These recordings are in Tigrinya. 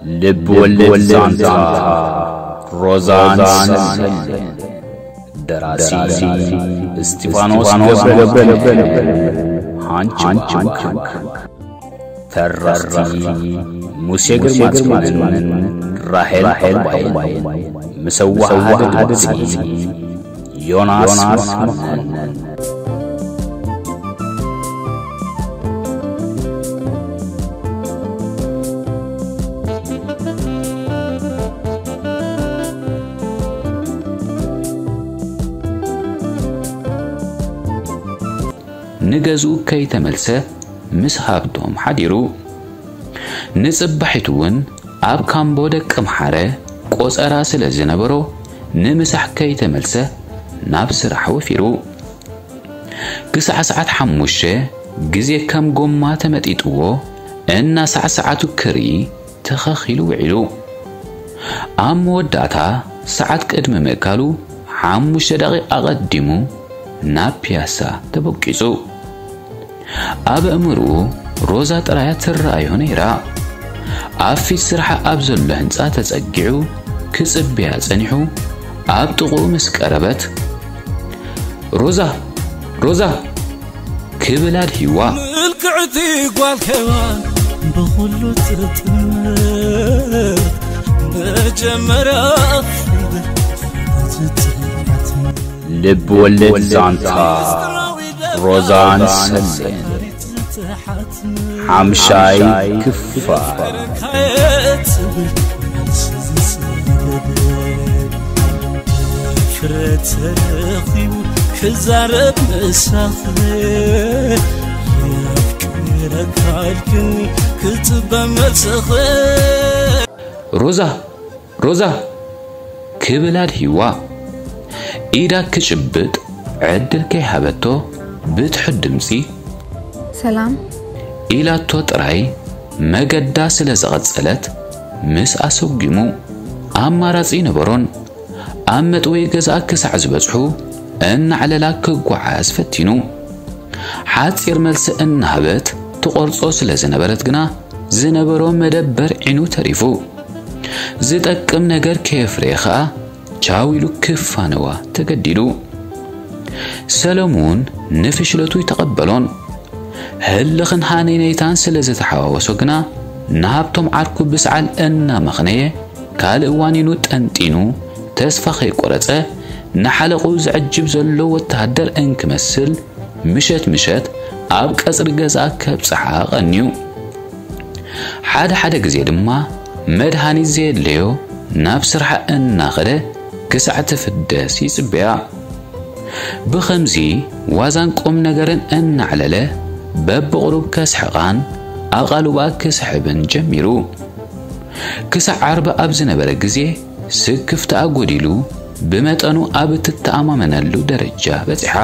ልብ ወለድ ዛንታ ሮዛን ሰሌን። ደራሲ እስጢፋኖስ ገብረ፣ ሃንች ባንክ። ተረኽቲ ሙሴ ግርማጽዮንን ራሄል ዕቑባይን። ምስ ኣወሃሃዲ ድምጺ ዮናስ መኮነን። ንገዝኡ ከይተመልሰ ምስ ሃብቶም ሓዲሩ። ንጽባሒቱ እውን ኣብ ካምቦ ደቂ ምሓረ ቆጸራ ስለ ዝነበሮ፣ ንምሳሕ ከይተመልሰ ናብ ስራሕ ወፊሩ። ክሳዕ ሰዓት ሓሙሽተ ግዜ ከም ጎማ ተመጢጥዎ እናሳዕሳዓቱ ክርኢ ተኸኺሉ ውዒሉ። ኣብ መወዳእታ ሰዓት ቅድሚ ምእካሉ ሓሙሽተ ደቂቕ ኣቐዲሙ ናብ ፒያሳ ተበቂጹ። ኣብ ኣእምርኡ ሮዛ ጥራያ ትረኣዮ ነይራ። ኣብ ፊት ስርሓ ኣብ ዘሎ ህንጻ ተጸጊዑ ክጽበያ ጸኒሑ፣ ኣብ ጥቕኡ ምስ ቀረበት፣ "ሮዛ! ሮዛ!" ክብል ኣድሂዋ። ምልክዕቲ ጓል ሄዋን ብኹሉ ትጥምት መጀመርያ ትጥምት። ልብ ወለድ ዛንታ ሮዛን ሰሌን። ሓምሻይ ክፋል። ድፍረት ተረኺቡ ክዛረብ ምሳኺ፣ የፍቅረካ ኢልክኒ ክጽበ መልስኺ። ሮዛ፣ ሮዛ ክብል ኣድሂዋ። ኢዳ ክጭብጥ ዕድል ከይሃበቶ ብትሑት ድምጺ፣ ሰላም። ኢላቶ ጥራይ መገዳ ስለ ዝቐጸለት ምስ ኣሰጒሙ ኣማራጺ ነበሮን። ኣብ መጥወይ ገዛ ክሳዕ ዝበጽሑ እናዕለላ ክጓዓዝ ፈቲኑ። ሓጺር መልሲ እናሃበት ትቖርጾ ስለ ዝነበረት ግና ዝነበሮ መደበር ዒኑ ተሪፉ። ዝጠቅም ነገር ከየፍረየ ኸኣ ቻው ኢሉ ክፋነዋ ተገዲዱ። ሰለሙን ንፍሽለቱ ይተቐበሎን። ህልኽን ሃነይነይታን ስለ ዝተሓዋወሶ ግና ንሃብቶም ዓርኩ ብሰዓል እናመኽነየ ካልእ ዋኒኑ ጠንጢኑ ተስፋ ከይቆረጸ ንሓለቑ ዝዕጅብ ዘሎ ወተሃደር እንክመስል ምሸት ምሸት ኣብ ቀጽሪ ገዛ ከብጽሓ ቀንዩ። ሓደ ሓደ ግዜ ድማ መድሃኒት ዘየድለዮ ናብ ስርሓ እናኸደ ክሳዕ ትፍደስ ይጽበያ። ብኸምዚ ዋዛን ቁም ነገርን እናዕለለ በብቕሩብ ከስሕቓን ኣቓልባ ክስሕብን ጀሚሩ። ክሳዕ ዓርቢ ኣብ ዝነበረ ግዜ ስክፍታኣ ጎዲሉ ብመጠኑ ኣብ እትተኣማመነሉ ደረጃ በጺሓ።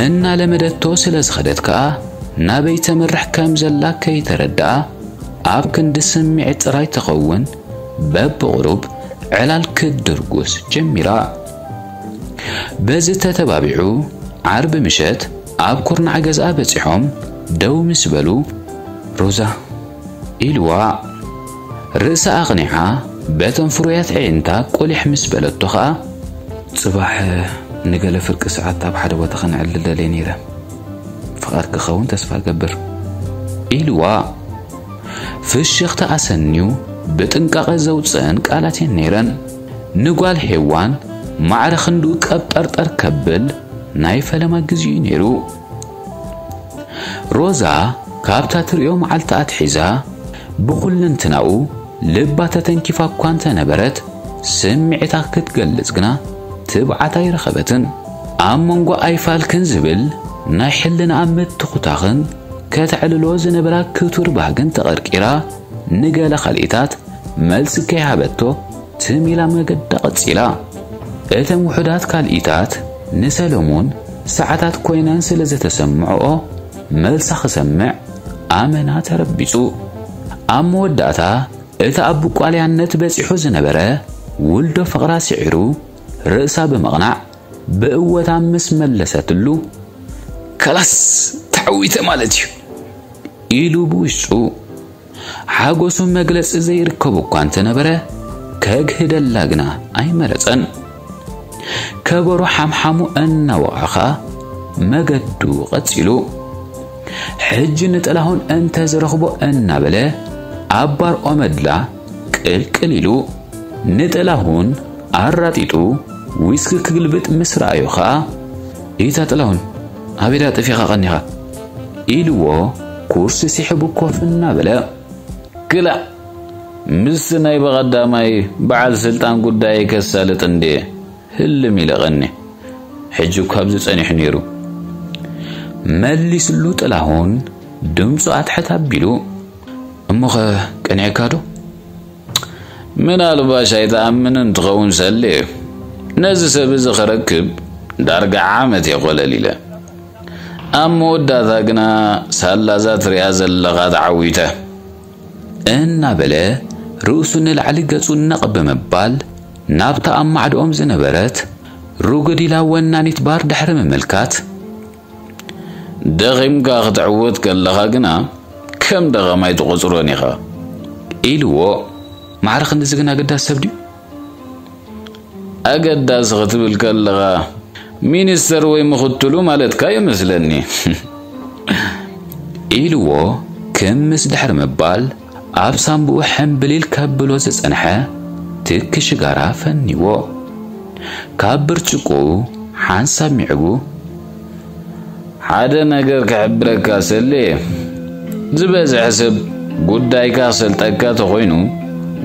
እናለመደቶ ስለ ዝኸደት ከኣ ናበይ ተምርሕ ከም ዘላ ከይተረድኣ ኣብ ክንዲ ስምዒት ጥራይ ትኸውን በብቕሩብ ዕላል ክትድርጉስ ጀሚራ። በዚ ተተባቢዑ ዓርቢ ምሸት ኣብ ኩርናዕ ገዝኣ በጺሖም ደው ምስ በሉ፣ "ሮዛ" ኢልዋ። ርእሳ ኣቕኒዓ በተን ፍሩያት ኣዒንታ ቁሊሕ ምስ በለቶ ኸኣ፣ "ጽባሕ ንገለ ፍርቂ ሰዓት ኣብ ሓደ ቦታ ክንዕልል ደልየ ነይረ። ፍቓድ ክኸውን ተስፋ እገብር" ኢልዋ። ፍሽኽታ ኣሰንዩ ብጥንቃቐ ዘውጽአን ቃላት እየን ነይረን። ንጓል ሄዋን ማዕረ ክንድኡ ቀብጠርጠር ከብል ናይ ፈለማ ግዜኡ ነይሩ። ሮዛ ካብታ ትርእዮ መዓልቲ ኣትሒዛ ብኹልንትናኡ ልባ ተተንኪፋ እኳ እንተነበረት፣ ስምዒታ ክትገልጽ ግና ትብዓት ኣይረኸበትን። ኣብ መንጎ ኣይፋልክን ዝብል ናይ ሕልናኣ ምትኹታኽን ከተዕልሎ ዝነበራ ክቱር ባህግን ተቐርቂራ፣ ንገለ ካልኢታት መልሲ ከይሃበቶ ትም ኢላ መገዳ ቀጺላ። እተን ውሑዳት ካልኢታት ንሰለሙን ሰዓታት ኮይነን ስለ ዘተሰምዕኦ፣ መልሳ ክሰምዕ ኣመና ተረቢጹ። ኣብ መወዳእታ፣ እቲ ኣብ ብቋልያነት በጺሑ ዝነበረ ውልዶ ፍቕራ ስዒሩ ርእሳ ብምቕናዕ፣ ብእወታ ምስ መለሰትሉ፣ "ከላስ ተዓዊተ ማለት እዩ" ኢሉ ብውሽጡ። ሓጎሱ መግለጺ ዘይርከቡ እኳ እንተነበረ፣ ከግህደላ ግና ኣይመረጸን። ከበሮ ሓምሓሙ እናወቕዐ ኸኣ መገዱ ቀጺሉ። ሕጂ ንጥላሁን እንተ ዝረኽቦ እናበለ ኣብ ባር ኦመድላ ቅልቅል ኢሉ ንጥላሁን ኣራጢጡ ዊስኪ ክግልብጥ ምስ ረኣዮ ኸኣ፣ "ኢታ ጥላሁን፣ ኣበይ ደኣ ጠፊኻ ቀኒኻ?" ኢልዎ ኩርሲ ስሒቡ ኮፍ እናበለ። "ክላእ፣ ምስ ናይ ብቐዳማይ በዓል ስልጣን ጉዳይ ከሳልጥ እንዴ ህልም ኢለ ቀኒ። ሕጂ እኳ ኣብዚ ጸኒሑ ነይሩ" መሊስሉ ጥላሁን ድምፁ ኣትሕት ኣቢሉ። "እሞኸ ቀኒዕካ ዶ?" "ምናልባሽ ኣይትኣምንን ትኸውን ሰሌ፣ ነዚ ሰብ እዚ ክረክብ ዳርጋ ዓመት እየ ኮለል ኢለ። ኣብ መወዳእታ ግና ሳላዛ ትሪኣ ዘለኻ ተዓዊተ" እናበለ ርእሱ ንላዕሊ ገጹ ነቕ ብምባል ናብታ ኣብ ማዕድኦም ዝነበረት ርጉድ ኢላ ወናኒት ባር ድሕሪ ምምልካት፣ "ደኺምካ ክትዕወት ከለኻ ግና ከም ደኻማይ ትቖጽሮን ኢኻ" ኢልዎ። "ማዕረ ክንድዚ ግን ኣገዳሲ ሰብ ድዩ?" "ኣገዳሲ ክትብል ከለኻ ሚኒስተር ወይ ምኽትሉ ማለትካ ይመስለኒ" ኢልዎ ክምስ ድሕሪ ምባል፣ ኣብ ሳንቡኡ ሕምብሊል ከብሎ ዝጸንሐ ትኪ ሽጋራ ፈኒዎ። ካብ ብርጭቆኡ ሓንሳብ ሚዕጉ፣ "ሓደ ነገር ክሕብረካ ሰሌ፣ ዝበዝሐ ሰብ ጉዳይካ ክሰልጠካ ተኾይኑ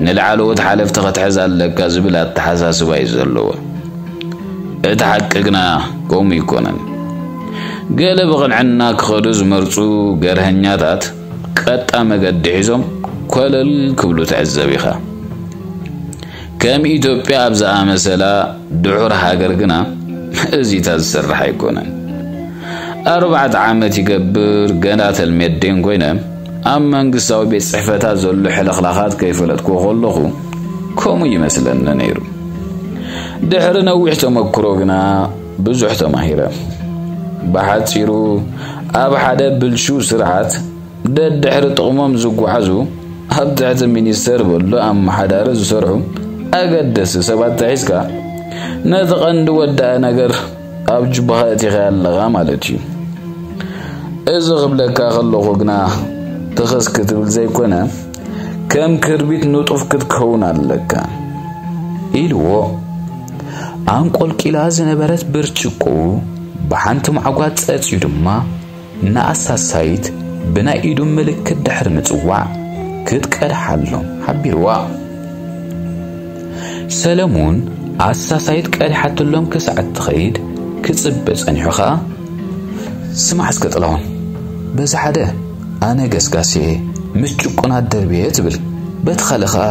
ንላዕለዎት ሓለፍቲ ክትሕዝ ኣለካ ዝብል ኣተሓሳስባ እዩ ዘለዎ። እቲ ሓቂ ግና ከምኡ ይኮነን። ገለ ብቕንዕና ክኸዱ ዝመርጹ ገርሀኛታት ቀጣ መገዲ ሒዞም ኮለል ክብሉ ትዕዘብ ኢኻ። ከም ኢትዮጵያ ኣብ ዝኣመሰላ ድሑር ሃገር ግና እዚታት ዝስራሕ ኣይኮነን። ኣርባዕተ ዓመት ይገብር ገና ተልሜዴን ኮይነ ኣብ መንግስታዊ ቤት ጽሕፈታት ዘሎ ሕልኽላኻት ከይፈለጥኩ ከለኹ ከምኡ ይመስለኒ ነይሩ። ድሕሪ ነዊሕ ተመክሮ ግና ብዙሕ ተማሂረ። ብሓጺሩ ኣብ ሓደ ብልሹው ስርዓት ደድሕሪ ጥቕሞም ዝጓዓዙ ኣብ ትሕቲ ሚኒስተር በሎ ኣመሓዳሪ ዝሰርሑ ኣገደስቲ ሰባት ተሒዝካ ነቲ ቀንዲ ወዳኢ ነገር ኣብ ጅባኻ እቲኻ ኣለኻ ማለት እዩ። እዚ ክብለካ ከለኹ ግና ትኽስ ክትብል ዘይኮነ ከም ክርቢት ንጡፍ ክትከውን ኣለካ" ኢልዎ። ኣንቆልቂላ ዝነበረት ብርጭቆኡ ብሓንቲ ማዕጓ ጸጽዩ ድማ ንኣሳሳይት ብናይ ኢዱ ምልክት ድሕሪ ምጽዋዕ ክትቀድሓሎም ሓቢርዋ። ሰለሙን ኣሳሳይት ቀዲሓትሎም ክሳዕ እትኸይድ ክጽበ ጸኒሑ ኸኣ፣ "ስማዕ እስከ ጥላሁን፣ በዚ ሓደ ኣነ ገስጋስ እየ ምስ ጭቁናት ደርቢ እየ ትብል፣ በቲ ካልእ ኸኣ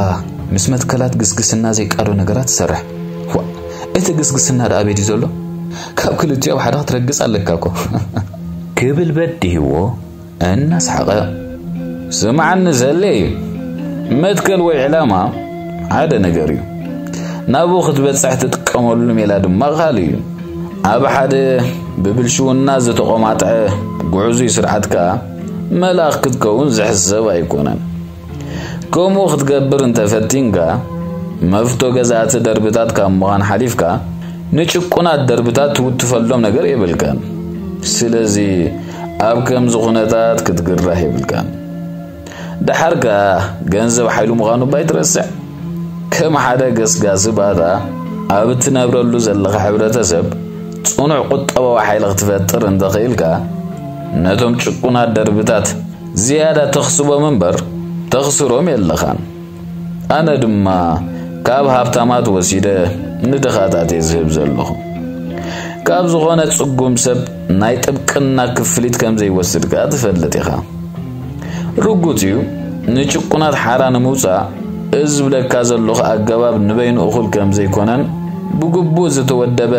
ምስ መትከላት ግስግስና ዘይቃዶ ነገራት ትሰርሕ። ዋእ፣ እቲ ግስግስና ደኣ ኣበይ ድዩ ዘሎ? ካብ ክልቲኦም ሓደ ክትረግጽ ኣለካ እኮ" ክብል በዲህዎ እናሰሓቐ፣ "ስምዓኒ ሰሌ፣ መትከል ወይ ዕላማ ሓደ ነገር እዩ። ናብኡ ክትበጽሕ ትጥቀመሉ ሜላ ድማ ካልእ እዩ። ኣብ ሓደ ብብልሽውና ዝተቖማጥዐ ግዕዙይ ስርዓት ከኣ መልኣኽ ክትከውን ዝሕሰብ ኣይኮነን። ከምኡ ክትገብር እንተፈቲንካ፣ መፍቶ ገዛእቲ ደርብታት ካብ ምዃን ሓሊፍካ፣ ንጭቁናት ደርብታት ትውትፈሎም ነገር የብልካን። ስለዚ ኣብ ከምዚ ኩነታት ክትግራህ የብልካን። ደሓር ከኣ ገንዘብ ሓይሉ ምዃኑ እባ ኣይትረስዕ። ከም ሓደ ገስጋሲ ባታ ኣብ እትነብረሉ ዘለኻ ሕብረተሰብ ጽኑዕ ቁጠባዊ ሓይሊ ክትፈጥር እንተኽኢልካ፣ ነቶም ጭቁናት ደርብታት ዝያዳ ተኽስቦም እምበር ተኽስሮም የለኻን። ኣነ ድማ ካብ ሃብታማት ወሲደ ንድኻታት እየ ዝህብ ዘለኹ። ካብ ዝኾነ ጽጉም ሰብ ናይ ጥብቅና ክፍሊት ከም ዘይወስድ ከኣ ትፈልጥ ኢኻ። ርጉጽ እዩ፣ ንጭቁናት ሓራ ንምውጻእ እዚ ዝብለካ ዘለኹ ኣገባብ ንበይኑ እኹል ከም ዘይኮነን ብግቡእ ዝተወደበ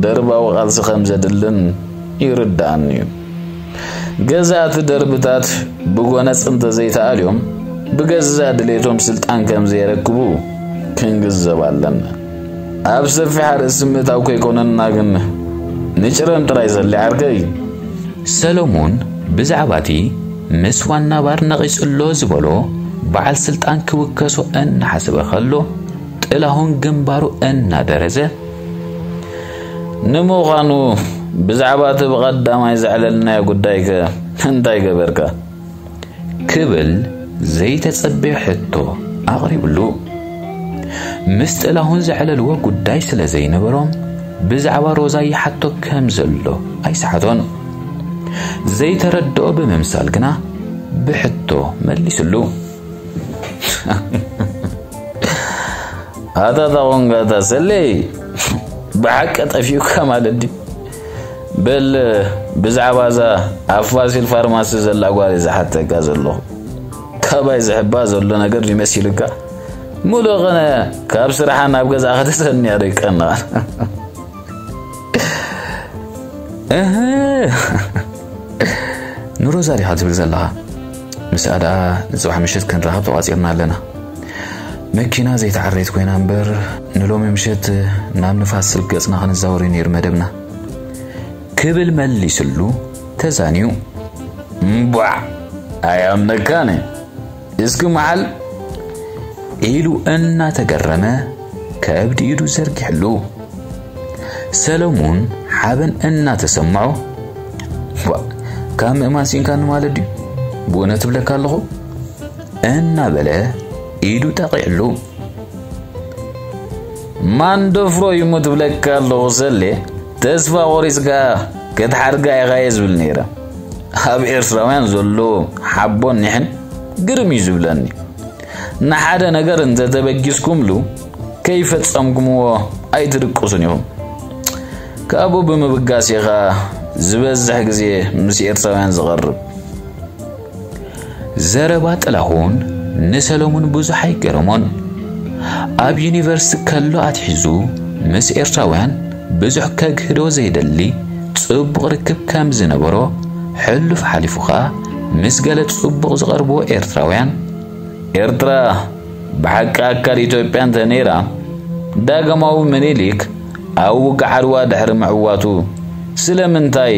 ደርባዊ ቃልሲ ከም ዘድልን ይርድኣኒ እዩ። ገዛእቲ ደርብታት ብጎነጽ እንተዘይተኣልዮም ብገዛእ ድሌቶም ስልጣን ከም ዘየረክቡ ክንግንዘብ ኣለና። ኣብ ሰፊሕ ኣርእስቲ ምእታው ከይኮነና ግን ንጭረም ጥራይ ሰሌ ዓርከይ። ሰሎሞን ብዛዕባ እቲ ምስ ዋና ባር ነቒጹ ኣሎ ዝበሎ በዓል ስልጣን ክውከሶ እናሓሰበ ከሎ፣ ጥላሁን ግንባሩ እናደረዘ፣ "ንምዃኑ ብዛዕባ እቲ ብቐዳማይ ዘዕለልናዮ ጉዳይከ እንታይ ገበርካ?" ክብል ዘይተጸበዮ ሕቶ ኣቕሪብሉ። ምስ ጥላሁን ዘዕለልዎ ጉዳይ ስለ ዘይነበሮም፣ ብዛዕባ ሮዛ ይሓቶ ከም ዘሎ ኣይሰሓቶን። ዘይተረድኦ ብምምሳል ግና ብሕቶ መሊስሉ። ኣታ ታኾንካ፣ ኣታ ሰለይ፣ ብሓቂ ጠፊኡካ ማለት ድዩ? በል፣ ብዛዕባ እዛ ኣብ ፋሲል ፋርማሲ ዘላ ጓል እየ ዝሓተካ ዘለኹ። ካባይ ዝሕባ ዘሎ ነገር ድዩ መሲልካ? ሙሉእ ቐነ ካብ ስራሓ ናብ ገዛ ከተሰንያ ዶ ይቀንቓ? እህ፣ ንሮዛ ዲኻ ትብል ዘለኻ? ምስኣ ደኣ ንጽባሕ ምሽት ክንራኸብ ተቋጺርና ኣለና። መኪና ዘይተዓረየት ኮይና እምበር፣ ንሎሚ ምሽት ናብ ንፋስ ስልክ ገጽና ክንዛወር እዩ ነይሩ መደብና፣ ክብል መሊስሉ ተዛንዩ። እምቧዕ! ኣያምነካን። እስኪ መዓል፣ ኢሉ እናተገረመ ከብዲ ኢዱ ዘርጊሕሉ። ሰለሙን ሓበን እናተሰምዖ፣ "ዋ፣ ካብ ምእማን ሲንካኒ ማለት ድዩ? ብእውነት እብለካ ኣለኹ?" እናበለ ኢዱ ጠቒዕሉ። "ማን ደፍሮ ይሙት እብለካ ኣለኹ ሰሌ፣ ተስፋ ቆሪጽካ ክትሓርጋ ኢኻ እየ ዝብል ነይረ። ኣብ ኤርትራውያን ዘሎ ሓቦን ኒሕን ግርም እዩ ዝብለኒ። ንሓደ ነገር እንተተበጊስኩምሉ ከይፈጸምኩምዎ ኣይትድቅሱን ኢኹም። ካብኡ ብምብጋስ ኢኻ ዝበዝሕ ግዜ ምስ ኤርትራውያን ዝቐርብ።" ዘረባ ጥላሁን ንሰለሙን ብዙሕ ኣይገረሞን። ኣብ ዩኒቨርሲቲ ከሎ ኣትሒዙ ምስ ኤርትራውያን ብዙሕ ከግህዶ ዘይደሊ ጽቡቕ ርክብ ከም ዝነበሮ፣ ሕሉፍ ሓሊፉ ኸኣ ምስ ገለ ጽቡቕ ዝቐርብዎ ኤርትራውያን፣ "ኤርትራ ብሓቂ ኣካል ኢትዮጵያ እንተ ነይራ፣ ዳግማዊ ምኒልክ ኣብ ውግእ ዓድዋ ድሕሪ ምዕዋቱ፣ ስለምንታይ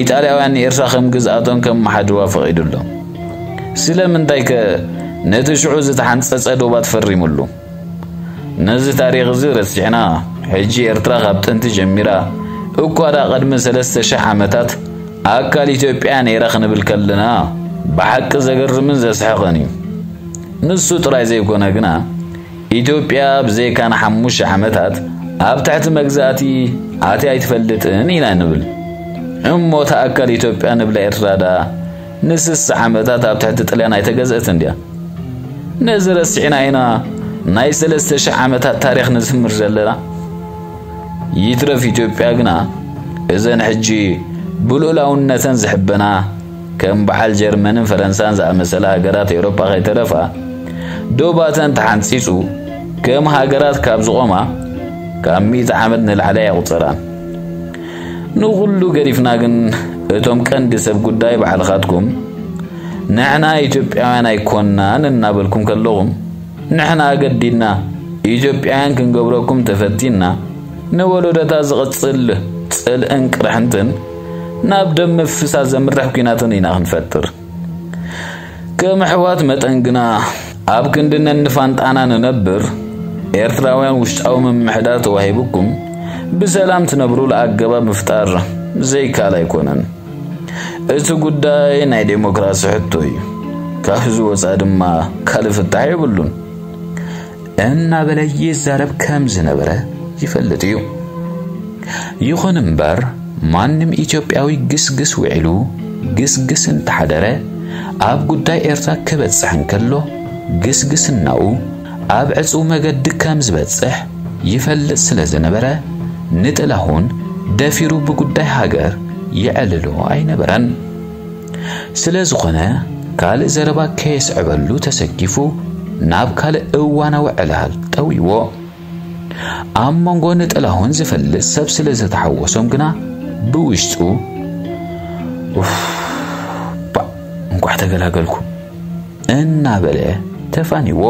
ኢጣልያውያን ንኤርትራ ከም ግዝኣቶም ከመሓድርዋ ፈቒዱሎም? ስለምንታይከ ነቲ ሽዑ ዝተሓንጸጸ ዶባት ፈሪሙሉ? ነዚ ታሪኽ እዚ ረሲዕና፣ ሕጂ ኤርትራ ካብ ጥንቲ ጀሚራ፣ እኳ ደኣ ቅድሚ ሰለስተ ሽሕ ዓመታት ኣካል ኢትዮጵያ ነይራ ክንብል ከለና፣ ብሓቂ ዘገርምን ዘስሕቕን እዩ። ንሱ ጥራይ ዘይኮነ ግና፣ ኢትዮጵያ ብዘይካ ንሓሙሽተ ዓመታት ኣብ ትሕቲ መግዛእቲ ኣትያ ኣይትፈልጥን ኢና ንብል። እሞ እታ ኣካል ኢትዮጵያ ንብላ ኤርትራ ደኣ ንስሳ ዓመታት ኣብ ትሕቲ ጥልያን ኣይተገዝአትን ድያ? ነዚ ረሲዕና ኢና ናይ ሰለስተ ሽሕ ዓመታት ታሪኽ ንዝምር ዘለና። ይትረፍ ኢትዮጵያ ግና፣ እዘን ሕጂ ብልኡላውነተን ዝሕበና፣ ከም በዓል ጀርመንን ፈረንሳን ዝኣመሰላ ሃገራት ኤውሮጳ ከይተረፋ፣ ዶባተን ተሓንጺጹ ከም ሃገራት ካብ ዝቖማ ካብ ሚእቲ ዓመት ንላዕሊ ኣየቑጸራን። ንኹሉ ገዲፍና ግን፣ እቶም ቀንዲ ሰብ ጉዳይ ባዕልኻትኩም፣ "ንሕና ኢትዮጵያውያን ኣይኮናን" እናበልኩም ከለኹም፣ ንሕና ኣገዲድና ኢትዮጵያውያን ክንገብረኩም ተፈቲንና፣ ንወለዶታት ዝቕጽል ጽልእን ቅርሕንትን ናብ ደም ምፍሳስ ዘምርሕ ኲናትን ኢና ክንፈጥር። ከም ኣሕዋት መጠን ግና፣ ኣብ ክንዲ ነንፋንጣና ንነብር፣ ኤርትራውያን ውሽጣዊ ምምሕዳር ተዋሂቡኩም ብሰላም ትነብሩሉ ኣገባብ ምፍጣር ዘይከኣል ኣይኮነን። እቲ ጉዳይ ናይ ዴሞክራሲ ሕቶ እዩ። ካብዚ ወጻኢ ድማ ካልእ ፍታሕ የብሉን። እናበለ ይዛረብ ከም ዝነበረ ይፈልጥ እዩ። ይኹን እምበር፣ ማንም ኢትዮጵያዊ ግስግስ ውዒሉ ግስግስ እንተሓደረ፣ ኣብ ጉዳይ ኤርትራ ክበጽሕ እንከሎ፣ ግስግስናኡ ኣብ ዕጹው መገዲ ከም ዝበጽሕ ይፈልጥ ስለ ዝነበረ፣ ንጥላሁን ደፊሩ ብጉዳይ ሃገር የዕልሎ ኣይነበረን። ስለ ዝኾነ፣ ካልእ ዘረባ ከየስዕበሉ ተሰኪፉ፣ ናብ ካልእ እዋናዊ ዕላል ጠዊዎ። ኣብ መንጎ ንጥላሁን ዝፈልጥ ሰብ ስለ ዝተሓወሶም ግና፣ ብውሽጡ፣ "ኡፍ፣ ባእ፣ እንቋዕ ተገላገልኩ" እናበለ ተፋኒዎ።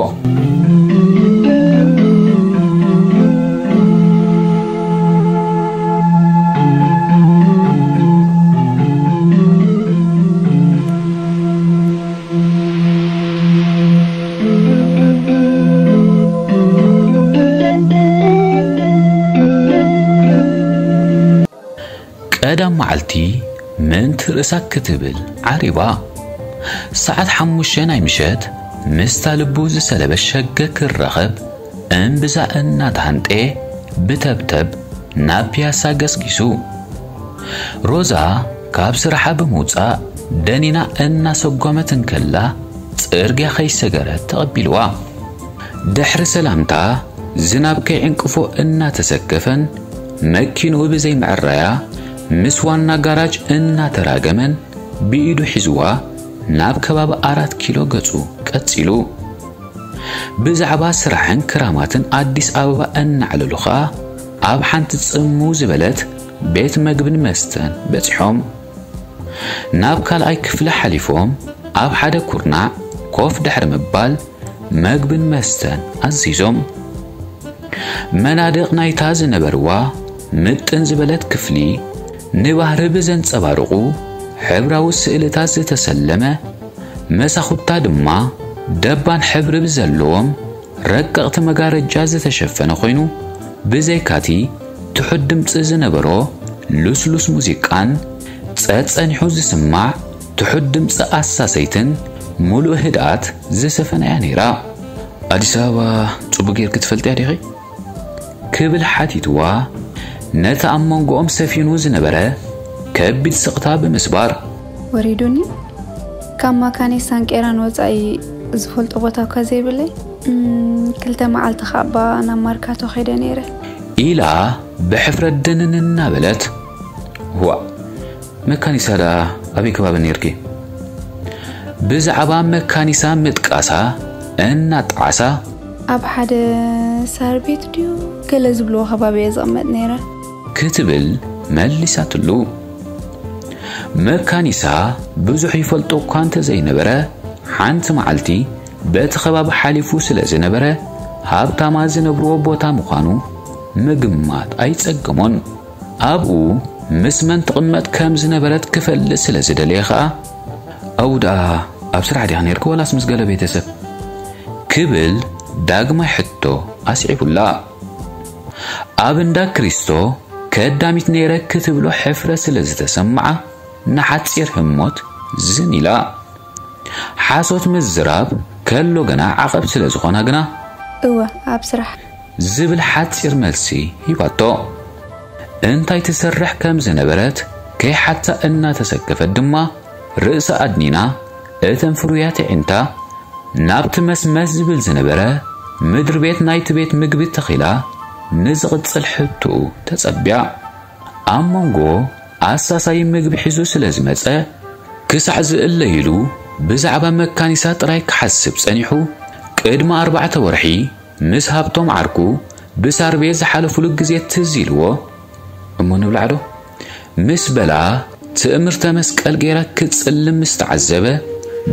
ርእሳ ክትብል ዓሪባ። ሰዓት ሓሙሽተ ናይ ምሸት ምስታ ልቡ ዝሰለበ ሸገ ክራኸብ እምብዛ እናተሃንጠ ብተብተብ ናብ ፒያሳ ገስጊሱ። ሮዛ ካብ ስራሓ ብምውጻእ ደኒና እናሰጎመት እንከላ ጽርግያ ከይሰገረት ተቐቢልዋ። ድሕሪ ሰላምታ ዝናብ ከይዕንቅፎ እናተሰከፈን መኪንኡ ብዘይምዕራያ ምስ ዋና ጋራጅ እናተራገመን ብኢዱ ሒዝዋ ናብ ከባቢ ኣራት ኪሎ ገጹ ቀጺሉ። ብዛዕባ ስራሕን ክራማትን ኣዲስ ኣበባ እናዕለሉ ኸኣ ኣብ ሓንቲ ጽምው ዝበለት ቤት መግብን መስተን በጺሖም። ናብ ካልኣይ ክፍሊ ሓሊፎም ኣብ ሓደ ኩርናዕ ኮፍ ድሕሪ ምባል መግብን መስተን ኣዚዞም። መናድቕ ናይታ ዝነበርዋ ምጥን ዝበለት ክፍሊ ንባህሪ ብዘንጸባርቑ ሕብራዊ ስእልታት ዝተሰለመ፣ መሳኹታ ድማ ደባን ሕብሪ ብዘለዎም ረቀቕቲ መጋረጃ ዝተሸፈነ ኮይኑ፣ ብዘይካቲ ትሑት ድምጺ ዝነበሮ ልስሉስ ሙዚቃን ጸጸኒሑ ዝስማዕ ትሑት ድምጺ ኣሳሰይትን ምሉእ ህድኣት ዝሰፈነ እያ ነይራ። "ኣዲስ ኣበባ ጽቡቅ ጌርኪ ትፈልጥያ ዲኺ?" ክብል ሓቲትዋ፣ ነቲ ኣብ መንጎኦም ሰፊኑ ዝነበረ ከቢድ ስቕታ ብምስባር። "ወሪዱኒ፣ ካብ ማካኔሳን ቄራን ወጻኢ ዝፈልጦ ቦታ እኳ ዘይብለይ። እም፣ ክልተ መዓልቲ ካባ ናብ ማርካቶ ከይደ ነይረ." ኢላ ብሕፍረት ድንን እናበለት። "ዋእ፣ መካኒሳ ደኣ ኣበይ ከባቢ ነይርኪ?" ብዛዕባ መካኒሳ ምጥቃሳ እናጣዓሳ። "ኣብ ሓደ ሳር ቤት ድዩ ገለ ዝብልዎ ከባቢ እየ ዝቕመጥ ነይረ?" ክትብል መሊሳትሉ። መካኒሳ ብዙሕ ይፈልጦ እኳ እንተዘይነበረ፣ ሓንቲ መዓልቲ በቲ ከባቢ ሓሊፉ ስለ ዝነበረ፣ ሃብታማ ዝነብርዎ ቦታ ምዃኑ ምግማት ኣይጸገሞን። ኣብኡ ምስ መን ትቕመጥ ከም ዝነበረት ክፈልጥ ስለ ዝደለየ ኸኣ፣ "ኣብኡ ደኣ ኣብ ስራሕ ዲኻ ነይርካ ወላስ ምስ ገለ ቤተሰብ?" ክብል ዳግማይ ሕቶ ኣስዒቡላ። "ኣብ እንዳ ክሪስቶ ከዳሚት ነይረ" ክትብሎ ሕፍረት ስለ ዝተሰምዓ፣ ንሓጺር ህሞት ዝን ኢላ። ሓሶት ምዝራብ ከሎ ግና ዓቐብ ስለ ዝኾና ግና፣ "እወ፣ ኣብ ስራሕ" ዝብል ሓጺር መልሲ ሂባቶ። እንታይ ትሰርሕ ከም ዝነበረት ከይሓታ እናተሰከፈት ድማ፣ ርእሳ ኣድኒና እተን ፍሩያት ኣዒንታ ናብቲ መስመስ ዝብል ዝነበረ ምድሪ ቤት ናይቲ ቤት ምግቢ ተኺላ፣ ንዝቕጽል ሕቶኡ ተጸቢያ። ኣብ መንጎ ኣሳሳዪ ምግቢ ሒዙ ስለ ዝመጸ፣ ክሳዕ ዝእለይሉ ብዛዕባ መካኒሳ ጥራይ ክሓስብ ጸኒሑ። ቅድሚ ኣርባዕተ ወርሒ ምስ ሃብቶም ዓርኩ ብሳር ቤት ዝሓለፉሉ ግዜ ትዝ ኢልዎ። "እሞ ንብላዕ ዶ?" ምስ በላ፣ ትእምርተ መስቀል ገይራ ክትጽልም ምስ ተዓዘበ፣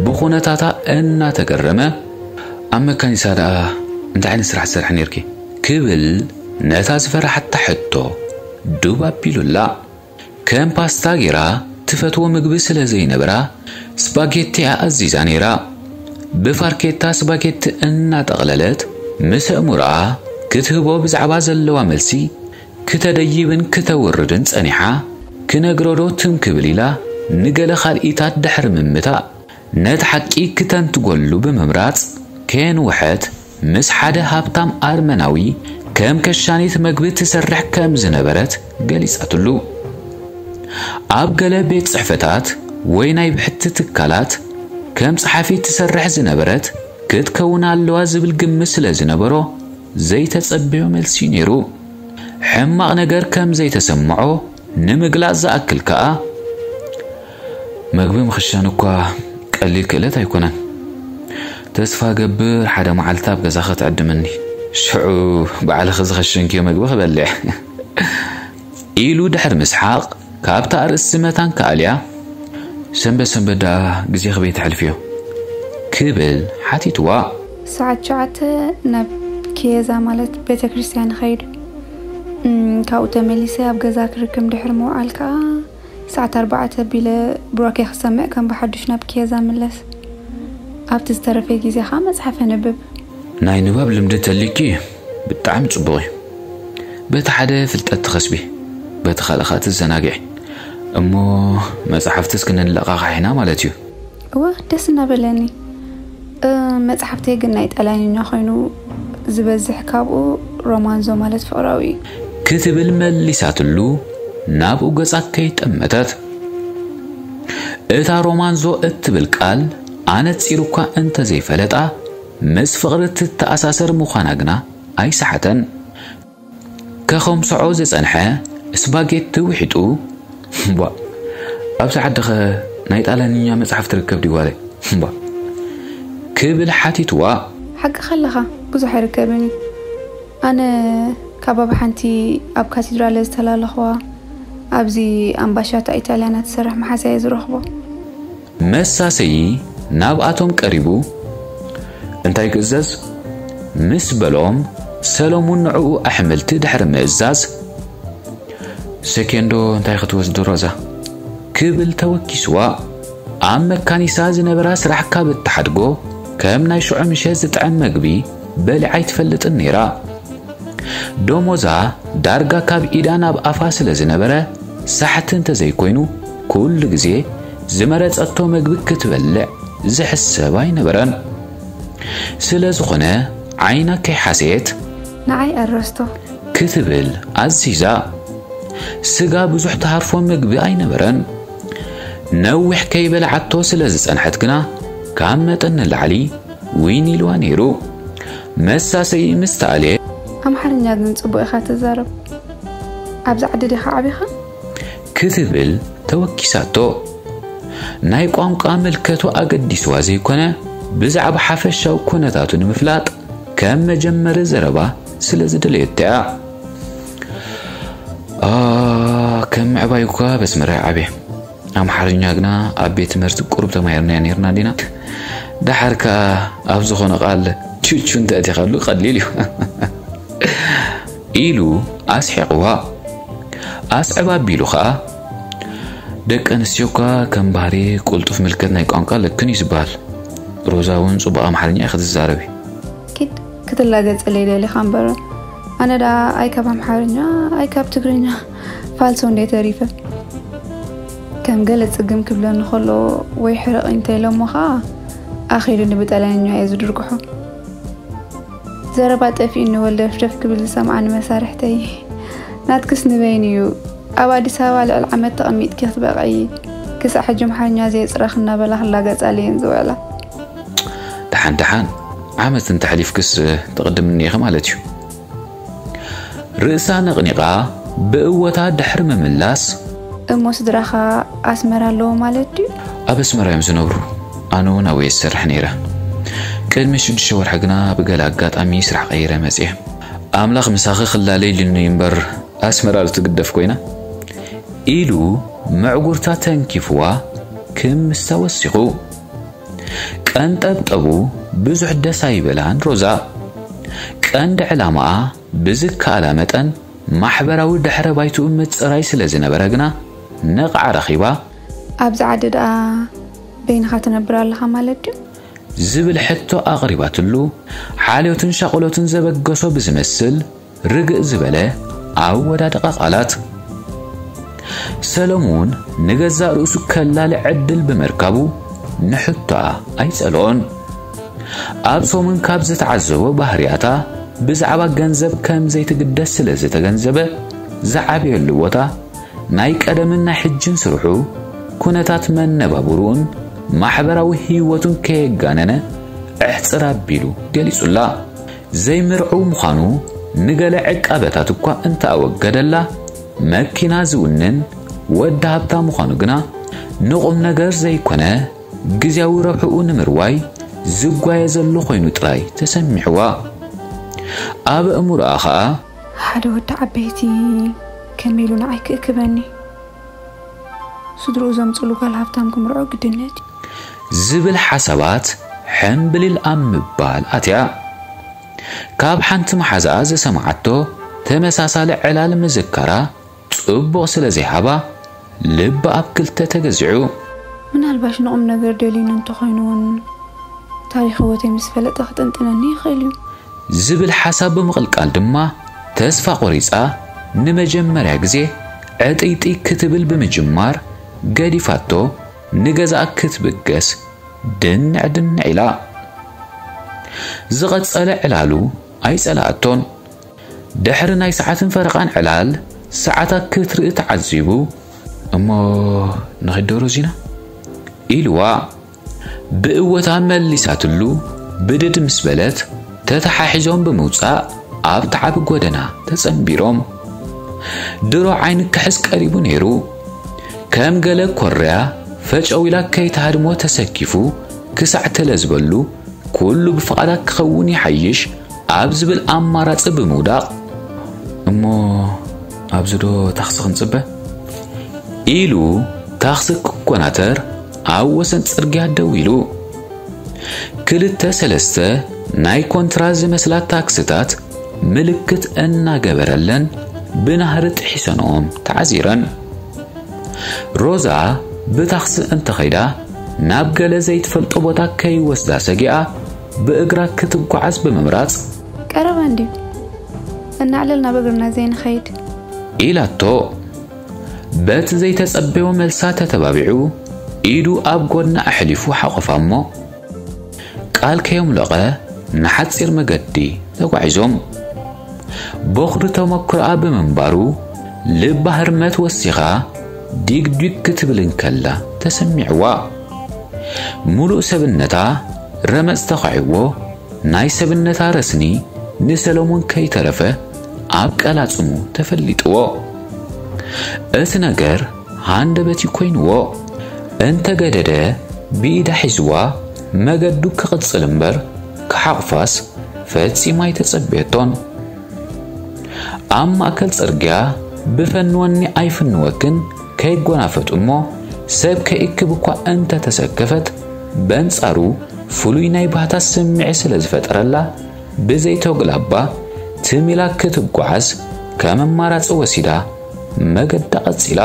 ብኹነታታ እናተገረመ፣ "ኣብ መካኒሳ ደኣ እንታይ ዓይነት ስራሕ ትሰርሒ ነይርኪ?" ክብል ነታ ዝፈራሓታ ሕቶ ዱብ ኣቢሉላ። ከም ፓስታ ገይራ ትፈትዎ ምግቢ ስለ ዘይነበራ፣ ስፓጌቲ ኣዚዛ ነይራ። ብፋርኬታ ስፓጌቲ እናጠቕለለት ምስ ኣእምሮኣ ክትህቦ ብዛዕባ ዘለዋ መልሲ፣ ክተደይብን ክተውርድን ጸኒሓ። ክነግሮ ዶ ትም ክብል ኢላ ንገለ ካልኢታት ድሕሪ ምምታእ፣ ነቲ ሓቂ ክተንትጎሉ ብምምራጽ፣ ከየንውሐት ምስ ሓደ ሃብታም ኣርመናዊ ከም ከሻኒት መግቢ ትሰርሕ ከም ዝነበረት ገሊጻትሉ። ኣብ ገለ ቤት ጽሕፈታት ወይ ናይ ብሕቲ ትካላት ከም ጸሓፊት ትሰርሕ ዝነበረት ክትከውን ኣለዋ ዝብል ግምት ስለ ዝነበሮ፣ ዘይተጸበዮ መልሲ ነይሩ። ሕማቕ ነገር ከም ዘይተሰምዖ ንምግላጽ ዝኣክል ከኣ፣ "መግቢ ምኽሻን እኳ ቀሊል ክእለት ኣይኮነን። ተስፋ ገብር ሓደ መዓልቲ ኣብ ገዛኺ ትዕድምኒ። ሽዑ ባዕልኺ ዝኸሸንክዮ መግቢ ክበልዕ።" ኢሉ ድሕሪ ምስሓቕ፣ ካብታ ኣርእስቲ መታን ክኣልያ፣ "ሰንበት ሰንበት ደኣ ግዜ ክበይ ተሕልፍዮ?" ክብል ሓቲትዋ። "ሰዓት ሸውዓተ ናብ ኪየዛ፣ ማለት ቤተ ክርስቲያን፣ እኸይድ። እም፣ ካብኡ ተመሊሰ ኣብ ገዛ ክርክም ድሕሪ ምውዓል ከኣ፣ ሰዓት ኣርባዕተ ኣቢለ ቡራኬ ክሰምዕ ከም ብሓዱሽ ናብ ኪየዛ ምለስ። ኣብቲ ዝተረፈ ግዜ ከኣ መጽሓፍ ኣንብብ።" ናይ ንባብ ልምዲ ተልዩኪ ብጣዕሚ ጽቡቕ እዩ። በቲ ሓደ ፍልጠት ትኸስቢ፣ በቲ ካልእ ከኣ ትዘናግዒ። እሞ መጽሓፍትስ ክንለቓቓሕ ኢና ማለት እዩ? እወ፣ ደስ እናበለኒ። እ፣ መጽሓፍተይ ግን ናይ ጣልያንኛ ኮይኑ፣ ዝበዝሕ ካብኡ ሮማንዞ ማለት ፍቕራዊ እዩ። ክትብል መሊሳትሉ ናብኡ ገጻ ከይጠመተት፣ እታ ሮማንዞ እትብል ቃል ኣነጺሩ እኳ እንተዘይፈለጣ፣ ምስ ፍቕሪ ትተኣሳሰር ምዃና ግና ኣይሰሓተን። ከኸምስዖ ዝጸንሐ ስፓጌቲ ውሒጡ፣ "እምቧ፣ ኣብዚ ዓድኸ ናይ ጣልያንኛ መጽሓፍ ትርከብ ድዩ ጓለይ? እምቧ?" ክብል ሓቲትዋ። ሓቅኻ ኣለኻ፣ ብዙሕ ኣይርከብን እዩ። ኣነ ካብ ኣብ ሓንቲ ኣብ ካቴድራለ ዝተላለኽዋ፣ ኣብዚ ኣምባሻታ ኢጣልያና ትሰርሕ መሓዛ እየ ዝረኽቦ። መሳሰዪ ናብኣቶም ቀሪቡ፣ "እንታይ ክእዘዝ?" ምስ በሎም፣ ሰለሙን ንዕኡ ኣሕምልቲ ድሕሪ ምእዛዝ፣ "ሰኬንዶ እንታይ ክትወስዱ ሮዛ?" ክብል ተወኪስዋ። ኣብ መካኒሳ ዝነበራ ስራሕ ካብ እትሓድጎ፣ ከም ናይ ሽዑ ምሸት ዝጥዕም መግቢ በሊዓ ኣይትፈልጥን ነይራ። ደሞዛ ዳርጋ ካብ ኢዳ ናብ ኣፋ ስለ ዝነበረ፣ ሳሕቲ እንተዘይኮይኑ፣ ኩሉ ግዜ ዝመረጸቶ መግቢ ክትበልዕ ዝሕሰብ ኣይነበረን። ስለ ዝኾነ፣ ዓይና ከይሓሰየት፣ "ንዓይ ኣረስቶ" ክትብል ኣዚዛ። ስጋ ብዙሕ ትሃርፎ መግቢ ኣይነበረን። ነዊሕ ከይበልዓቶ ስለ ዝጸንሐት ግና፣ ካብ መጠን ንላዕሊ ዊን ኢልዋ ነይሩ። መሳሰዪ ምስ ተኣልየ፣ "ኣምሓርኛ ግን ጽቡቕ ኢኻ ትዛረብ። ኣብዚ ዓዲ ዲኻ ዓቢኻ?" ክትብል ተወኪሳቶ። ናይ ቋንቋ ምልከቱ ኣገዲስዋ ዘይኮነ፣ ብዛዕባ ሓፈሻዊ ኩነታቱ ንምፍላጥ ከም መጀመሪ ዘረባ ስለ ዝደለየቶ እያ። "ኣ፣ ከም ምዕባይ እኳ በስመራ ዓብየ። ኣምሓርኛ ግና ኣብ ቤት ትምህርቲ ቁሩብ ተማሂርናዮ ነይርና ዲና? ደሓር ከኣ ኣብ ዝኾነ ቃል ቹቹ እንተእቲኻሉ ቀሊል እዩ" ኢሉ ኣስሒቕዋ። ኣስዕብ ኣቢሉ ኸኣ፣ "ደቂ ኣንስትዮ እኳ ከም ባህሪ ቅልጡፍ ምልከት ናይ ቋንቋ ኣለክን እዩ ዝበሃል። ሮዛ እውን ጽቡቕ ኣምሓርኛ ኢኺ ትዛረቢ።" ኪድ ክትላገጸለይ ደሊኻ እምበር፣ ኣነ ደኣ ኣይ ካብ ኣምሓርኛ ኣይ ካብ ትግርኛ ፋልሶ እንደ ተሪፈ። ከም ገለ ጽግም ክብለኒ ከሎ ወይ ሕርቕ እንተ ኢሎሞ ኸኣ ኣኺሉኒ ብጣልያንኛ እየ ዝድርግሖ። ዘረባ ጠፊኡኒ ወልደፍደፍ ክብል ዝሰምዓኒ መሳርሕተይ። ናትክስ ንበይኑ እዩ። ኣብ ኣዲስ ኣበባ ልዕሊ ዓመት ተቐሚጥኪ ክትበቕዒ፣ ክሳዕ ሕጂ ኣምሓርኛ ዘየጽረኽ እናበላ ክላገጻሉ እየን ዝውዕላ። ደሓን ደሓን፣ ዓመት እንተሕሊፍክስ ትቕድምኒ ኢኺ ማለት እዩ። ርእሳ ነቕኒቓ ብእወታ ድሕሪ ምምላስ፣ እሞ ስድራኻ ኣስመራ ኣለዉ ማለት ድዩ? ኣብ ኣስመራ እዮም ዝነብሩ። ኣነ እውን ኣብኡ እየ ዝሰርሕ ነይረ። ቅድሚ ሽዱሽተ ወርሒ ግና ብገለ ኣጋጣሚ ስራሕ ቀይረ መጽየ። ኣምላኽ ምሳኺ ክላለ ኢሉኒ እምበር ኣስመራ ዶ ትግደፍ ኮይና? ኢሉ ምዕጉርታ ተንኪፍዋ ክምስሳ ወሲኹ። ቀንጠብጠቡ ብዙሕ ደስ ኣይበላን ሮዛ። ቀንዲ ዕላማኣ ብዝከኣላ መጠን ማሕበራዊ ድሕረ ባይትኡ ምጽራይ ስለ ዝነበረ ግና ነቓዕ ረኺባ። ኣብዚ ዓዲ ደኣ በይንኻ ትነብር ኣለኻ ማለት ድዩ? ዝብል ሕቶ ኣቕሪባትሉ፣ ሓልዮትን ሻቕሎትን ዘበገሶ ብዝመስል ርግእ ዝበለ ኣወዳድቓ ቃላት። ሰለሙን ንገዛእ ርእሱ ከላሊ ዕድል ብምርካቡ ንሕቶኣ ኣይጸልኦን። ኣብ ሰሙን ካብ ዝተዓዘቦ ባህርያታ ብዛዕባ ገንዘብ ከም ዘይትግደስ ስለ ዝተገንዘበ፣ ዝዓበየሉ ቦታ ናይ ቀደምን ናይ ሕጅን ስርሑ፣ ኩነታት መነባብርኡን ማሕበራዊ ህይወቱን ከየጋነነ ዕሕጽር ኣቢሉ ገሊጹላ። ዘይምርዑው ምዃኑ ንገለ ዕቃበታት እኳ እንተኣወገደላ፣ መኪና ዝውንን ወዲ ሃብታ ምዃኑ ግና ንቑም ነገር ዘይኮነ፣ ግዝያዊ ረብሕኡ ንምርዋይ ዝጓየ ዘሎ ኮይኑ ጥራይ ተሰሚዕዋ። ኣብ ኣእምሮኣ ኸኣ፣ ሓደ ወዲ ዓበይቲ ከመይ ኢሉ ንዓይ ክእክበኒ? ስድርኡ ዘምጽሉ ጓል ሃብታም ክምርዖ ግድነት እዩ። ዝብል ሓሳባት ሕምብሊል ኣብ ምባል ኣትያ። ካብ ሓንቲ መሓዛኣ ዝሰማዓቶ ተመሳሳሊ ዕላል ምዝካራ ጽቡቕ ስለ ዘይሃባ፣ ልባ ኣብ ክልተ ተገዚዑ። ምናልባሽ ንቑም ነገር ደልዩኒ እንተኾይኑ እውን፣ ታሪኽ ህይወተይ ምስ ፈለጠ ክጥንጥነኒ ይኽእል እዩ። ዝብል ሓሳብ ብምቕልቃል ድማ፣ ተስፋ ቆሪጻ ንመጀመርያ ግዜ ዕጥይጥይ ክትብል ብምጅማር ገዲፋቶ ንገዛኣ ክትብገስ ድንዕ ድንዕ ኢላ። ዝቐጸለ ዕላሉ ኣይጸላኣቶን። ድሕሪ ናይ ሰዓትን ፈረቓን ዕላል ሰዓታ ክትርኢ ተዓዚቡ፣ "እሞ ንኺድ ዶ ሮዚና?" ኢልዋ። ብእወታ መሊሳትሉ ብድድ ምስ በለት፣ ተተሓሒዞም ብምውጻእ ኣብቲ ዓቢ ጎደና ተጸንቢሮም። ድሮ ዓይኒ ክሕዝ ቀሪቡ ነይሩ። ከም ገለ ኮርያ ፈጨው ኢላ ከይትሃድሞ ተሰኪፉ ክሳዕ ተለዝበሉ፣ ኩሉ ብፍቓዳ ክኸውን ይሓይሽ ኣብ ዝብል ኣማራጺ ብምውዳቕ፣ "እሞ ኣብዚ ዶ ታክሲ ክንጽበ?" ኢሉ ታክሲ ክኮናተር ኣብ ወሰን ጽርግያ ደው ኢሉ። ክልተ ሰለስተ ናይ ኮንትራ ዝመስላ ታክስታት ምልክት እናገበረለን ብናህሪ ጥሒሰንኦም ተዓዚረን። ሮዛ ብታክሲ እንተኸይዳ ናብ ገለ ዘይትፈልጦ ቦታ ከይወስዳ ሰጊኣ ብእግራ ክትጓዓዝ ብምምራጽ፣ "ቀረባ እንድዩ፣ እናዕለል ናብ እግርና ዘይንኸይድ?" ኢላቶ። በቲ ዘይተጸበዮ መልሳ ተተባቢዑ ኢዱ ኣብ ጎድና ኣሕሊፉ ሓቖፋ እሞ፣ ቃል ከየምለቐ ንሓጺር መገዲ ተጓዒዞም። ቦኽሪ ተመክሮኣ ብምንባሩ ልባ ህርመት ወሲኻ ዲግ ዲግ ክትብል እንከላ ተሰሚዕዋ። ሙሉእ ሰብነታ ረመጽ ተኻዒዎ፣ ናይ ሰብነታ ረስኒ ንሰለሙን ከይተረፈ ኣብ ቀላጽሙ ተፈሊጥዎ። እቲ ነገር ሃንደበት እዩ ኮይንዎ። እንተገደደ ብኢዳ ሒዝዋ መገዱ ክቕጽል እምበር ክሓቑፋስ ፈጺማ ኣይተጸበየቶን። ኣብ ማእከል ጽርግያ ብፈንወኒ ኣይፍንወክን ከይጎናፈት እሞ ሰብ ከይእክብ እኳ እንተተሰከፈት፣ በንጻሩ ፍሉይ ናይ ባህታ ስምዒት ስለ ዝፈጠረላ፣ ብዘይተጉላባ ትም ኢላ ክትጓዓዝ ከም ኣማራጺ ወሲዳ መገዳ ቀጺላ።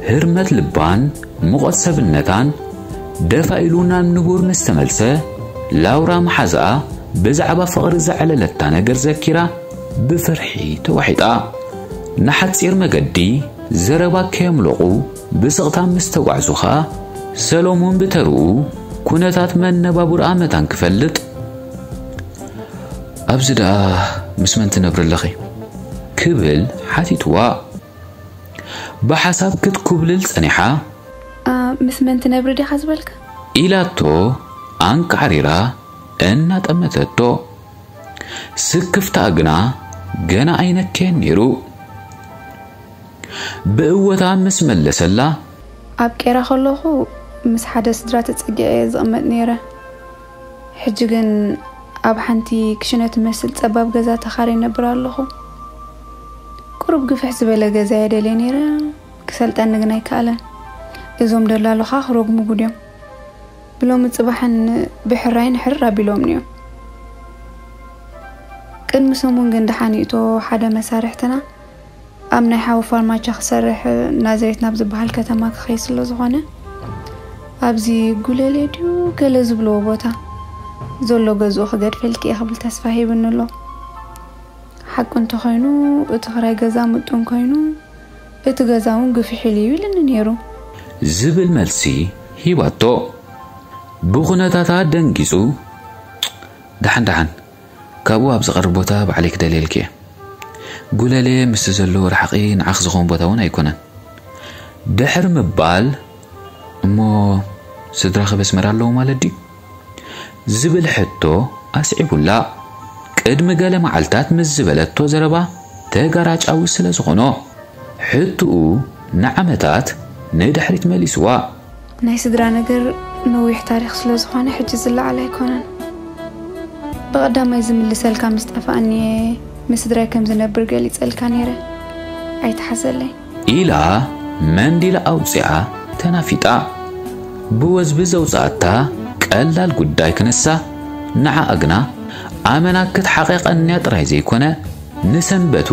ህርመት ልባን ሙቐት ሰብነታን ደፋ ኢሉ ናብ ንቡር ምስ ተመልሰ፣ ላውራ መሓዛኣ ብዛዕባ ፍቕሪ ዘዕለለታ ነገር ዘኪራ ብፍርሒ ተዋሒጣ። ንሓጺር መገዲ ዘረባ ከየምለቑ ብስቕታ ምስ ተጓዕዙ ኸኣ፣ ሰሎሞን ብተርኡ ኩነታት መነባብሮኣ መታን ክፈልጥ፣ "ኣብዚ ደኣ ምስ መን ትነብሪ ኣለኺ?" ክብል ሓቲትዋ። ብሓሳብ ክትኩብልል ጸኒሓ። "ኣ፣ ምስ መን ትነብሪ ዲኻ ዝበልካ?" ኢላቶ ኣንቃዕሪራ እናጠመተቶ። ስክፍታኣ ግና ገና ኣይነከየን ነይሩ። ብእወታ ምስ መለሰላ፣ "ኣብ ቄራ ከለኹ ምስ ሓደ ስድራ ተጸጊዐ እየ ዝቕመጥ ነይረ። ሕጂ ግን ኣብ ሓንቲ ክሽነ ትመስል ጸባብ ገዛ ተኻርየ እነብር ኣለኹ። ቁሩብ ግፍሕ ዝበለ ገዛ እየ ደልየ ነይረ፣ ክሰልጠኒ ግን ኣይከኣለን። እዞም ደላሎኻ ክረጉሙጉ ድዮም? ብሎሚ ጽባሕን ብሕራይን ሕርር ኣቢሎምኒ እዮም። ቅድሚ ሰሙን ግን ደሓን ይእቶ ሓደ መሳርሕትና ኣብ ናይ ሓው ፋርማቻ ክሰርሕ ናዝሬት ናብ ዝበሃል ከተማ ክኸይድ ስለ ዝኾነ፣ ኣብዚ ጉለሌ ድዩ ገለ ዝብልዎ ቦታ ዘሎ ገዝኡ ክገድፈልኪ እየ ክብል ተስፋ ሂብኒ ኣሎ። ሓቁ እንተኾይኑ፣ እቲ ክራይ ገዛ ምጡን ኮይኑ፣ እቲ ገዛ እውን ግፍሕ ኢሉ እዩ ኢልኒ ነይሩ." ዝብል መልሲ ሂባቶ። ብኹነታታ ደንጊጹ፣ "ደሓን ደሓን፣ ካብኡ ኣብ ዝቐርብ ቦታ ባዕለይ ክደልየልኪ እየ። ጉለሌ ምስቲ ዘለዎ ርሕቂ ንዓኺ ዝኸውን ቦታ እውን ኣይኮነን" ድሕሪ ምባል፣ "እሞ ስድራኺ በስመራ ኣለዉ ማለት ድዩ?" ዝብል ሕቶ ኣስዒቡላ። ቅድሚ ገለ መዓልታት ምስ ዝበለቶ ዘረባ ተጋራጫዊ ስለ ዝኾኖ፣ ሕትኡ ንዓመታት ንድሕሪት መሊስዋ። "ናይ ስድራ ነገር ነዊሕ ታሪኽ ስለ ዝኾነ ሕጂ ዝለዓል ኣይኮነን። ብቐዳማይ ዝምልሰልካ ምስ ጠፋእኒ እየ ምስ ስድራይ ከም ዝነብር ገሊጸልካ ነይረ። ኣይትሓዘለይ." ኢላ መንዲላ ኣውጺኣ ተናፊጣ። ብወዝቢ ዘውጽኣታ ቀላል ጉዳይ ክነሳ፣ ንዓኣ ግና ኣመና ክትሓቐቐንያ ጥራይ ዘይኮነ፣ ንሰንበቱ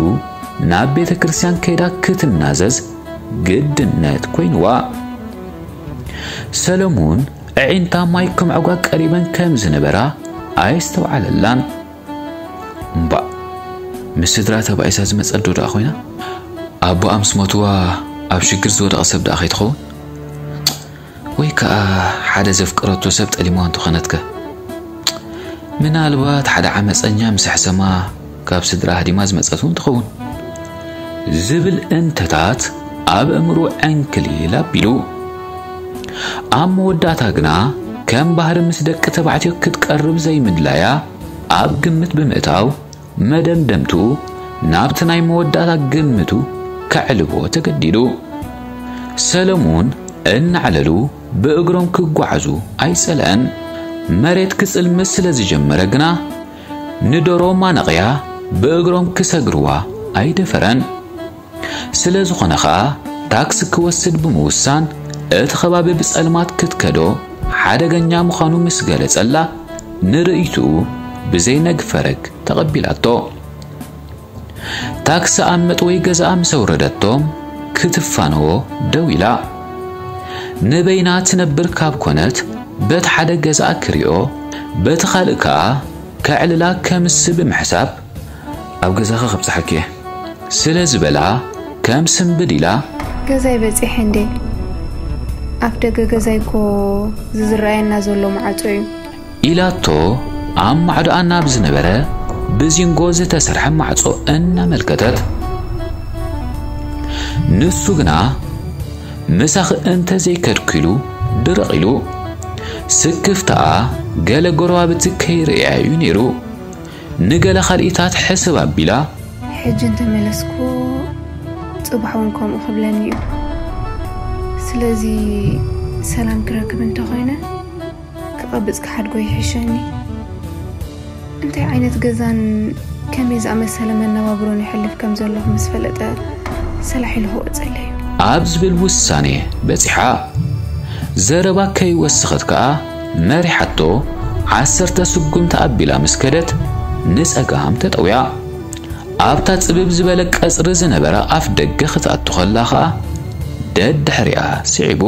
ናብ ቤተ ክርስቲያን ከይዳ ክትናዘዝ ግድነት ኮይንዋ። ሰለሙን ኣዒንታ ማይ ክምዕጓ ቀሪበን ከም ዝነበራ ኣየስተውዓለላን። እምባእ፣ ምስ ስድራ ተባኢሳ ዝመጸት ዶ ደኣ ኮይና? ኣቦኣ ምስ ሞትዋ ኣብ ሽግር ዝወደቐ ሰብ ደኣ ከይትኸውን? ወይ ከኣ ሓደ ዘፍቀረቶ ሰብ ጠሊምዋ እንተኾነትከ? ምናልባት ሓደ ዓመጸኛ ምስ ኣሕሰማ ካብ ስድራ ሃዲማ ዝመጸት እውን ትኸውን። ዝብል እንተታት ኣብ ኣእምሮ ዕንክሊል ኣቢሉ። ኣብ መወዳእታ ግና ከም ባህሪ ምስ ደቂ ተባዕትዮ ክትቀርብ ዘይምድላያ ኣብ ግምት ብምእታው መደምደምትኡ ናብቲ ናይ መወዳእታ ግምቱ ከዕልቦ ተገዲዱ። ሰለሙን እናዕለሉ ብእግሮም ክጓዓዙ ኣይጸልአን። መሬት ክጽልምት ስለ ዝጀመረ ግና ንደሮ ማነቕያ ብእግሮም ክሰግርዋ ኣይደፈረን። ስለ ዝኾነ ኸኣ ታክሲ ክወስድ ብምውሳን እቲ ከባቢ ብጸልማት ክትከዶ ሓደገኛ ምዃኑ ምስ ገለጸላ ንርእይትኡ ብዘይነግፈረግ ተቐቢላቶ። ታክሲ ኣብ መጥወይ ገዛኣ ምስ ኣውረደቶም ክትፋነዎ ደው ኢላ። ንበይና ትነብር ካብ ኮነት በቲ ሓደ ገዛኣ ክሪኦ በቲ ካልእ ከኣ ከዕልላ ከምስ ብምሕሳብ ኣብ ገዛኻ ከብጽሓኪ እየ ስለ ዝበላ ከም ስንብድ ኢላ ገዛይ በጺሐ እንዴ? ኣፍ ደገ ገዛይ እኮ ዝዝረኣየና ዘሎ ማዕጾ እዩ። ኢላቶ ኣብ ማዕዶኣ ናብ ዝነበረ ብዚንጎ ዝተሰርሐ ማዕጾ እናመልከተት ንሱ ግና ምሳኺ እንተ ዘይከድኩ ኢሉ ድርቕ ኢሉ ስክፍታኣ ገለ ጎረባብቲ ከይርእያ እዩ ነይሩ። ንገለ ካልኢታት ሕስብ ኣቢላ ሕጂ እንተመለስኩ ጽባሕ እውን ከምኡ ክብለኒ እዩ። ስለዚ ሰላም ክረክብ እንተኾይነ ክቐብጽ ክሓድጎ ይሕሸኒ። እንታይ ዓይነት ገዛን ከመይ ዝኣመሰለ መነባብሮን ይሕልፍ ከም ዘለኹ ምስ ፈለጠ ሰላሕ ኢሉ ክወጸለይ እዩ። ኣብ ዝብል ውሳኔ በጺሓ። ዘረባ ከይወሰኸት ከኣ መሪሓቶ ዓሰርተ ስጉምቲ ኣቢላ ምስ ከደት ንጸጋም ተጠውያ። ኣብታ ጽብብ ዝበለ ቀጽሪ ዝነበረ ኣፍ ደገ ክትኣቱ ከላ ከኣ ደድሕሪኣ ስዒቡ።